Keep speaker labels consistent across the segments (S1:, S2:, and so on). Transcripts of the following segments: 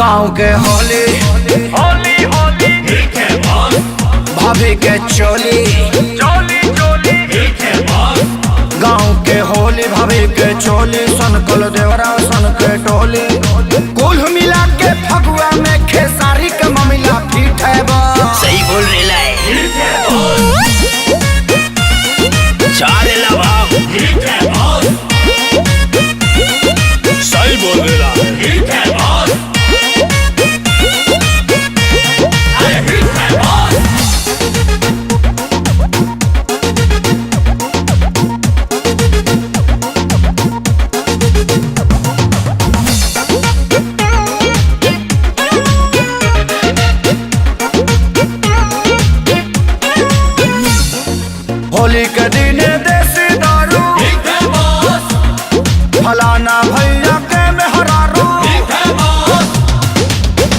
S1: गाँव के होली
S2: होली होली
S3: ठीक है बॉस।
S1: भाभी के चोली
S2: चोली चोली
S3: ठीक है बॉस।
S1: गाँव के होली भाभी के चोली सनकल देवरा सन के टोली कुल मिला के फगुआ में खेसारी के ममिला ठीक है बा।
S4: सही बोल रहे है।
S3: ठीक है बॉस।
S4: चार भाव।
S3: ठीक है बॉस।
S4: सही बोल रहा है।
S3: ठीक है बॉस। अरे ठीक है बॉस।
S1: होली के दिन देसी दारू
S3: ठीक है बॉस।
S1: फलाना भैया के मेहरारू।
S3: ठीक है बॉस।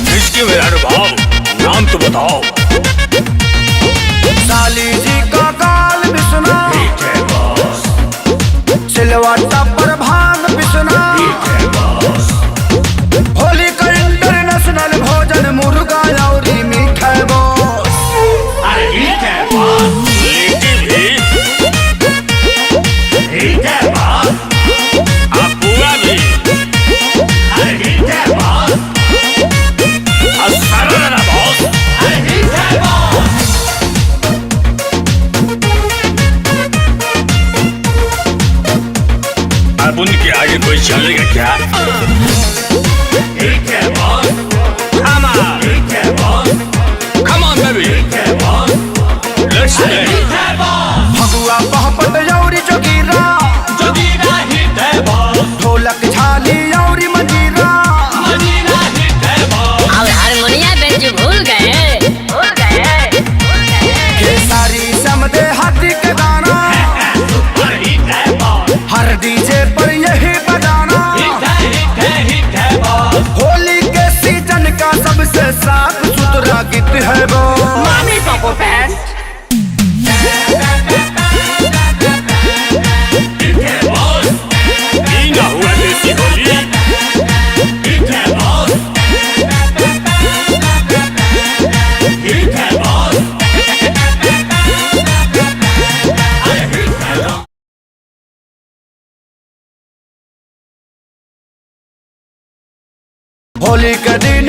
S4: किसके मेरा भाव नाम तो बताओ।
S1: साली जी का गाल बिसना
S3: ठीक है बॉस।
S1: सिलवाटा पर भांग बिसना।
S3: ठीक है बॉस।
S1: होली का इंटरनेशनल भोजन मुर्गा और मीठा बॉस।
S3: अरे ठीक है बॉस।
S4: लिट्टी भी।
S3: ठीक है बॉस।
S4: आप पूरा भी।
S3: अरे ठीक है बॉस।
S4: और सारा बॉस।
S3: अरे ठीक है बॉस।
S4: अब उनके आगे कोई चलेगा क्या?
S3: ठीक है बॉस।
S4: Come on.
S3: ठीक है बॉस।
S4: Come on baby.
S3: ठीक है बॉस।
S4: Let's
S3: अरे
S4: play.
S3: ठीक है बॉस।
S1: फगुआ पहपट और जोगीरा
S3: जोगीरा हिट है बॉस।
S1: ढोलक झाली और मंजीरा।
S3: मजीरा हिट है बॉस।
S5: और हारमोनिया बेंच भूल गए भूल गए।
S1: खेसारी समदे हाथी के गाना
S3: सुपर हिट है बॉस।
S1: हर डीजे पर यही बजाना।
S3: हिट है हिट है हिट है बॉस।
S1: होली के सीजन का सबसे साफ सुथरा गीत है वो।
S5: मामी पापा फैन।
S3: ठीक है बॉस।
S4: ई ना हुआ देसी होली।
S3: ठीक है बॉस। ठीक है बॉस। अरे ठीक है बॉस।
S1: होली के दिन